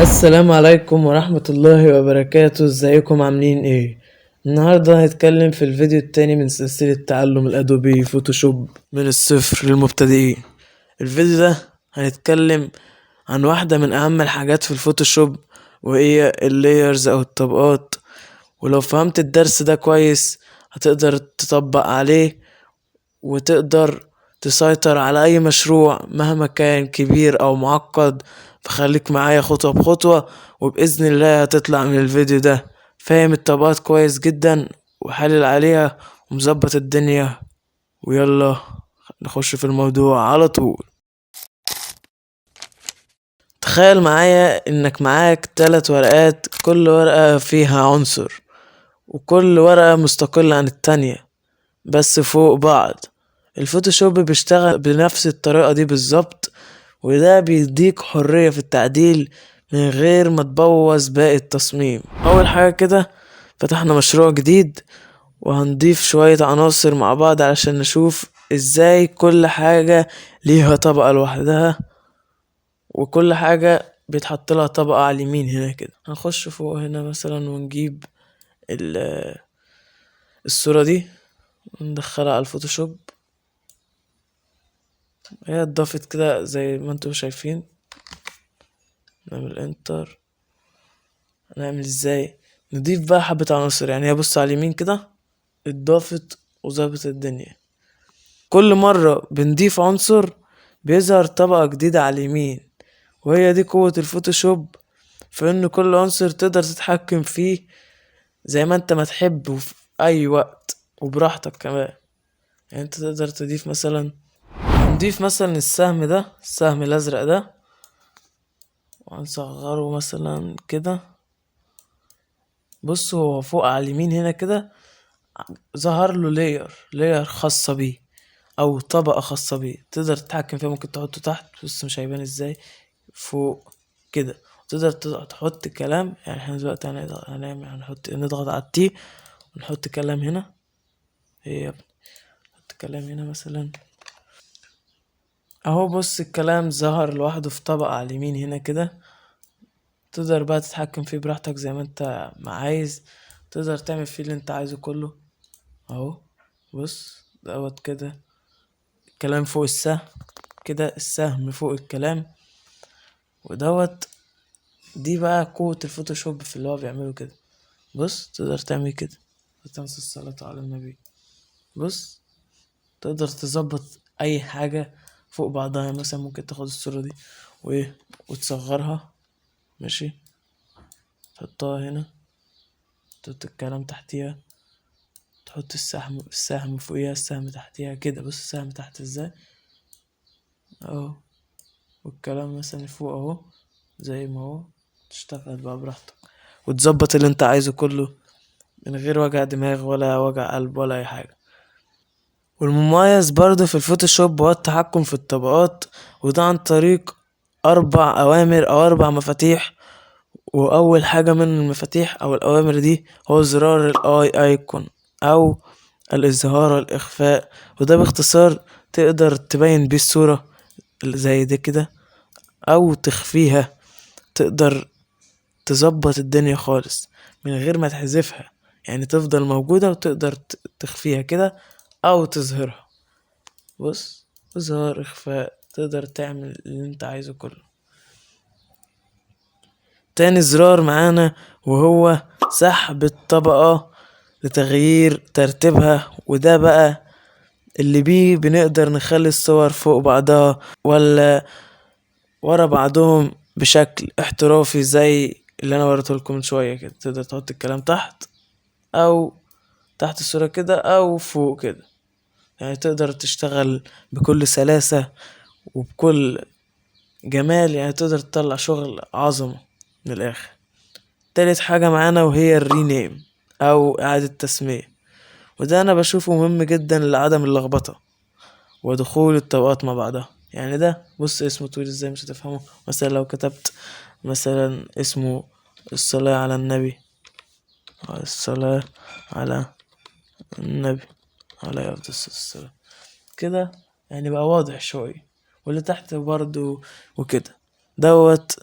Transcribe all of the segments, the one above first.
السلام عليكم ورحمة الله وبركاته. ازيكم عاملين ايه؟ النهاردة هنتكلم في الفيديو التاني من سلسلة تعلم ال Adobe Photoshop من الصفر للمبتدئين. الفيديو ده هنتكلم عن واحدة من اهم الحاجات في ال Photoshop، وهي ال layers او الطبقات. ولو فهمت الدرس ده كويس هتقدر تطبق عليه وتقدر تسيطر على اي مشروع مهما كان كبير او معقد. فخليك معايا خطوة بخطوة، وبإذن الله هتطلع من الفيديو ده فاهم الطبقات كويس جدا وحلل عليها ومظبط الدنيا. ويلا نخش في الموضوع على طول. تخيل معايا انك معاك 3 ورقات، كل ورقة فيها عنصر وكل ورقة مستقلة عن التانية بس فوق بعض. الفوتوشوب بيشتغل بنفس الطريقة دي بالظبط، وده بيديك حرية في التعديل من غير ما تبوظ باقي التصميم. اول حاجة كده فتحنا مشروع جديد وهنضيف شوية عناصر مع بعض علشان نشوف ازاي كل حاجة ليها طبقة لوحدها، وكل حاجة بيتحط لها طبقة على اليمين هنا كده. هنخش فوق هنا مثلا ونجيب الصورة دي وندخلها على الفوتوشوب. هي اتضافت كده زي ما انتم شايفين. نعمل enter. هنعمل ازاي نضيف بقى حبة عناصر؟ هي بص على اليمين كده اتضافت وظبطت الدنيا. كل مرة بنضيف عنصر بيظهر طبقة جديدة على اليمين، وهي دي قوة الفوتوشوب في ان كل عنصر تقدر تتحكم فيه زي ما انت ما تحب وفي اي وقت وبراحتك كمان. انت تقدر تضيف مثلا، نضيف مثلا السهم ده، السهم الازرق ده، وهنصغره مثلا كده. بص هو فوق على اليمين هنا كده ظهر له layer خاصة بيه او طبقة خاصة بيه تقدر تتحكم فيها. ممكن تحطه تحت، بص مش هيبان ازاي، فوق كده تقدر تحط كلام. احنا دلوقتي هنضغط على التي ونحط كلام هنا. ايه يا ابني، نحط كلام هنا مثلا اهو. بص الكلام ظهر لوحده في طبقة على اليمين هنا كده. تقدر بقى تتحكم فيه براحتك زي ما انت ما عايز، تقدر تعمل فيه اللي انت عايزه كله اهو. بص دوت كده الكلام فوق السهم كده، السهم فوق الكلام ودوت. دي بقى قوة الفوتوشوب في اللي هو بيعمله كده. بص تقدر تعمل كده، تنسى الصلاة على النبي. بص تقدر تظبط اي حاجة فوق بعضها. مثلا ممكن تاخد الصورة دي وتصغرها، ماشي، تحطها هنا، تحط الكلام تحتيها، تحط السهم فوقيها، السهم تحتيها كده. بص السهم تحت ازاي اهو، والكلام مثلا فوق اهو زي ما هو. تشتغل بقى براحتك وتظبط اللي انت عايزه كله من غير وجع دماغ ولا وجع قلب ولا اي حاجة. والمميز برضه في الفوتوشوب هو التحكم في الطبقات، وده عن طريق 4 أوامر أو 4 مفاتيح. وأول حاجة من المفاتيح أو الأوامر دي هو زرار الاي ايكون أو الإظهار والإخفاء، وده باختصار تقدر تبين بيه الصورة اللي زي دي كده أو تخفيها. تقدر تظبط الدنيا خالص من غير ما تحذفها، تفضل موجودة وتقدر تخفيها كده أو تظهرها. بص إظهار إخفاء، تقدر تعمل اللي انت عايزه كله. تاني زرار معانا وهو سحب الطبقة لتغيير ترتيبها، وده بقى اللي بيه بنقدر نخلي الصور فوق بعضها ولا ورا بعضهم بشكل احترافي زي اللي انا وريته لكم من شوية كده. تقدر تحط الكلام تحت او تحت الصورة كده او فوق كده، تقدر تشتغل بكل سلاسة وبكل جمال، تقدر تطلع شغل عظمة من الاخر. تالت حاجة معانا وهي الرينيم او اعادة تسمية، وده انا بشوفه مهم جدا لعدم اللخبطة ودخول الطبقات مع بعضها. ده بص اسمه طويل ازاي مش هتفهمه. مثلا لو كتبت مثلا اسمه الصلاة على النبي، الصلاة على النبي عليه أفضل الصلاة والسلام كده، بقى واضح شوية. واللي تحت برضو وكده دوت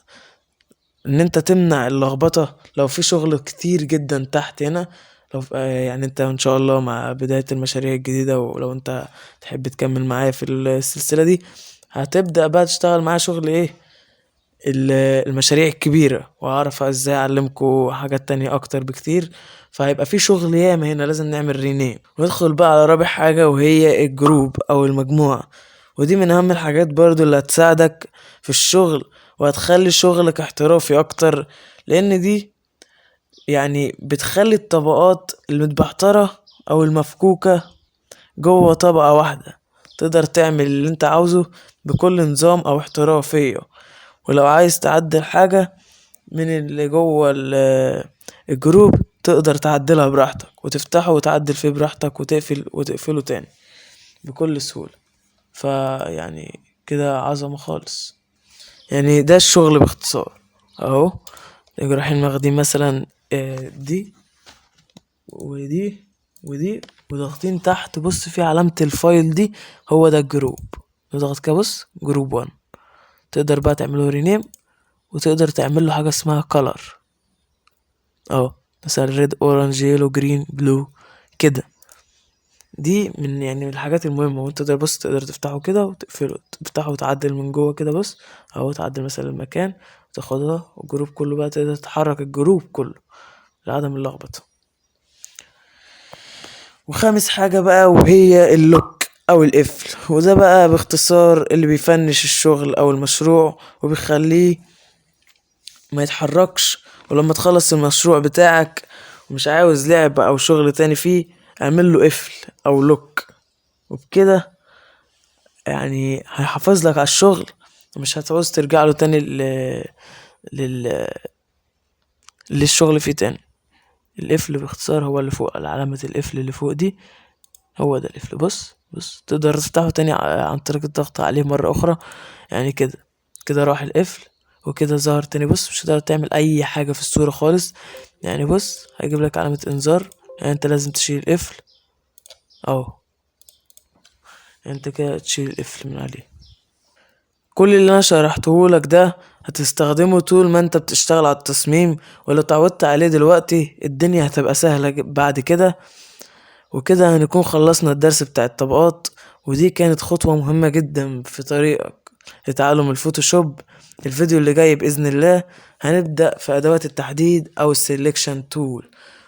ان انت تمنع اللخبطة لو في شغل كتير جدا تحت هنا. لو يعني انت ان شاء الله مع بداية المشاريع الجديدة، ولو انت تحب تكمل معايا في السلسلة دي، هتبدأ بقى تشتغل معايا شغل ايه المشاريع الكبيرة، واعرف ازاي اعلمكم حاجات تانية اكتر بكتير. فهيبقى في شغل ياما هنا لازم نعمل rename. وندخل بقى على رابع حاجة، وهي ال group او المجموعة، ودي من اهم الحاجات برضو اللي هتساعدك في الشغل وهتخلي شغلك احترافي اكتر، لان دي بتخلي الطبقات المتبعترة او المفكوكة جوه طبقة واحدة، تقدر تعمل اللي انت عاوزه بكل نظام او احترافية. ولو عايز تعدل حاجة من اللي جوه ال group تقدر تعدلها براحتك، وتفتحه وتعدل فيه براحتك، وتقفله تاني بكل سهولة. فيعني كده عظمة خالص. ده الشغل باختصار اهو. نيجي رايحين واخدين مثلا، دي ودي ودي، وضاغطين تحت، بص في علامة ال file دي، هو ده ال group. نضغط كده، بص group 1. تقدر بقى تعمله rename، وتقدر تعمل له حاجة اسمها color اهو، مثلا red orange yellow green blue كده. دي من الحاجات المهمة. وانت تقدر بص تقدر تفتحه كده وتقفله، تفتحه وتعدل من جوه كده، بص اهو، تعدل مثلا المكان تاخدها، وال group كله بقى تقدر تحرك ال group كله لعدم اللخبطة. وخامس حاجة بقى وهي ال lock او القفل، وده بقى باختصار اللي بيفنش الشغل او المشروع وبيخليه ما يتحركش. ولما تخلص المشروع بتاعك ومش عاوز لعب او شغل تاني فيه، اعمل له قفل او lock، وبكده هيحافظ لك على الشغل ومش هتعوز ترجع له تاني للشغل فيه تاني. القفل باختصار هو اللي فوق علامة القفل اللي فوق دي، هو ده القفل. بص تقدر تفتحه تاني عن طريق الضغط عليه مرة أخرى. كده راح القفل وكده ظهر تاني. بص مش هتقدر تعمل أي حاجة في الصورة خالص. بص هيجيب لك علامة إنذار، انت لازم تشيل القفل اهو، انت كده تشيل القفل من عليه. كل اللي انا شرحته لك ده هتستخدمه طول ما انت بتشتغل على التصميم، ولو اتعودت عليه دلوقتي الدنيا هتبقى سهلة بعد كده. وكده هنكون خلصنا الدرس بتاع الطبقات، ودي كانت خطوة مهمة جدا في طريقك لتعلم الفوتوشوب. الفيديو اللي جاي بإذن الله هنبدأ في أدوات التحديد أو ال selection tool،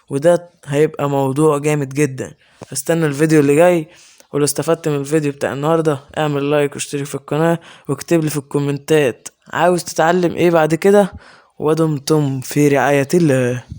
وده هيبقى موضوع جامد جدا. استنى الفيديو اللي جاي، ولو استفدت من الفيديو بتاع النهاردة اعمل like واشترك في القناة، واكتب لي في الكومنتات عاوز تتعلم ايه بعد كده. ودمتم في رعاية الله.